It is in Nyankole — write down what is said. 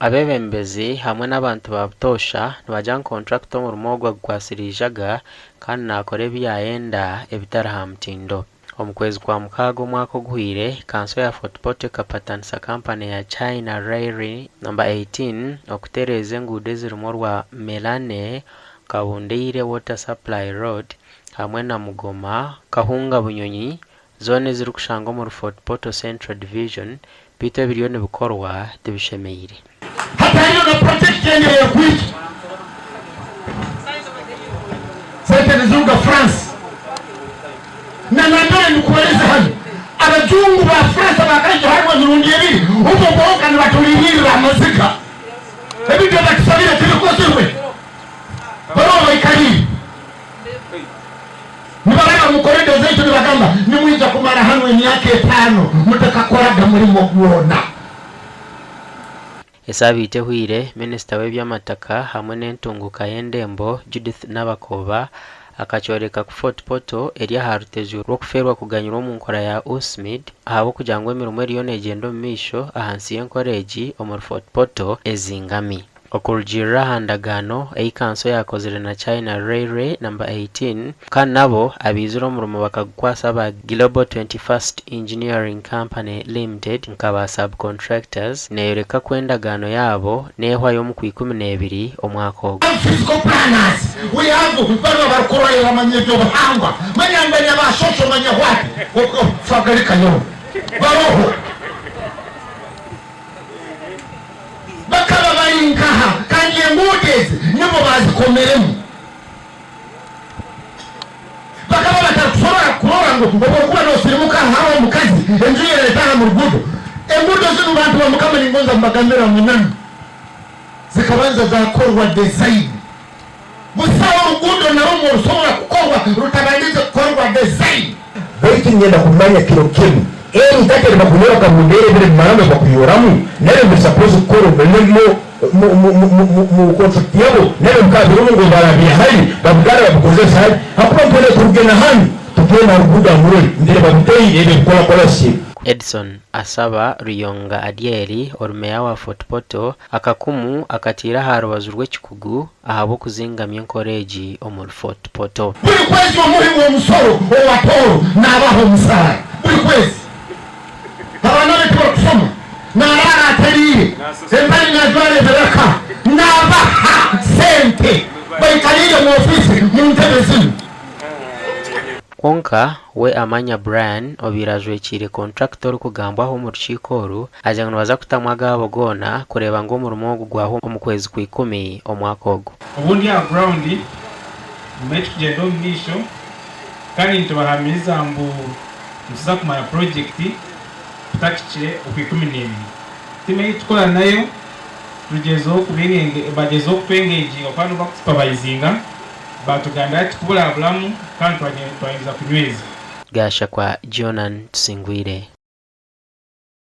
Abeebembezi hamwe n'abantu ba butoosha nibagira ngu kontrakita omurimo ogu agukwatsire eijaga kandi naakora ebi yaayenda ebitari aha mutindo. Omu kwezi kwa mukaaga omwaka oguhweire, kanso ya Fort Portal ekapatanisa kampani ya China Railway No. 18 okutereeza enguudo ezirimu orwa Melane, Kabundeire Water Supply Road hamwe na Mugoma, Kahunga Bunyonyi zoona ezirikushangwa omuri Fort Portal Central Division beitu ebiriyo nibikorwa tibishemeire. Hati hariyo na project endi erikwija. Sente niziruga France. Na nambere ndikubareza hanu, abajungu ba France bakaija hanu emirundi ebiri, obwo bonka nibaturiririra amaziga. Ebintu ebibatusabire tibikozirwe. Baroho baikariire. Nibaraba omu korido zaitu nibagamba, Nimwija kumara hanu emyaka etaano mutakakoraga murimo gwona. Esaabiiti ehweire, Minisita w'eby'amataka hamwe n'entunguuka y'endembo, Judith Nabakooba akakyoreka ku Fort Portal eri aha rutezyo rw'okufeerwa kuganyirwa omu nkora ya USMID ahabw'okugira ngu emirimo eriyo negyenda omu maisho ahansi y'enkora egi omuri Fort Portal ezingami. Okurugiirira aha ndagaano ei kanso yaakozire na China Railway Number 18 kandi nabo abaizire omurimo bakagukwasa aba Global 21st Engineering Company Limited nka ba sub-contractors, neeyoreka ku endagaano yaabo neehwayo omu Kwikumineebiri omwaka ogu. Have physical planners, we have banu abarikurolerera manya eby'obuhangwa, manya manya ba social manya what, fagarikayo baroho. Bakaba bari nkaha kandi enguudo ezi nibo baazikomeremu? Bakaba batarikusobora kurora ngu obu orikuba noosirimuka aha hariho omukazi enju ye eretaaha mu ruguudo. Enguudo zinu bantu ba Mukama ningonza mbagambire amananu zikabanza zaakorwa design. Busaho oruguudo na rumwe orusobora kukorwa rutabandize kukorwa design. Baitu niinyenda kumanya kiro kinu, eri itaka eri bakuyoora Kabundeere ebiro ebimaramu ebi bakuyoramu, nabyo biri supposed kukora omulimo mu contract yabo, nabyo bikaba birimu ngu barabya hali babigara babikozesa hali, hakuba ntwena turuge na hanu tugende ha ruguudo ha Murole mbere babiteire ebi ebikora korasi. Edson Asaba Ruyonga Adyeri ori meeya wa Fort Portal Akakumu akataire aha rubaju rw'ekikugu ahabw'okuzingamya enkora egi omuri Fort Portal. Buri kwezi omuhi w'omusoro owa tooro naabaha omusaara buri kwezi. Abaana be tibarikushoma, naaraara atariire, empare naajwara ebiraka, naabaha sente baikariire omu ofiisi mu ntebe zinu. Kwonka we Amanya Brian obaire ajwekiire kontrakita orikugambwaho omu rukiiko oru, agira ngu nibaza kutamu agaabo goona kureeba ngu omurimo ogu gwahwa omu kwezi Kwikumi omwaka ogu. Obundi aha ground mumanye ekikugyenda omu maisho kandi nitubahamiriza ngu nituza kumara project tutakikire Okwikumineebiri. Tiimu ei tukora nayo tugyezeho bagyezeho kutwengeginga kuba nibo bakutusupabayizinga. Baatugambira ati, Kuburaburamu kandi twayongyera kunyweza. Gashakwa Jonan Tusingwire.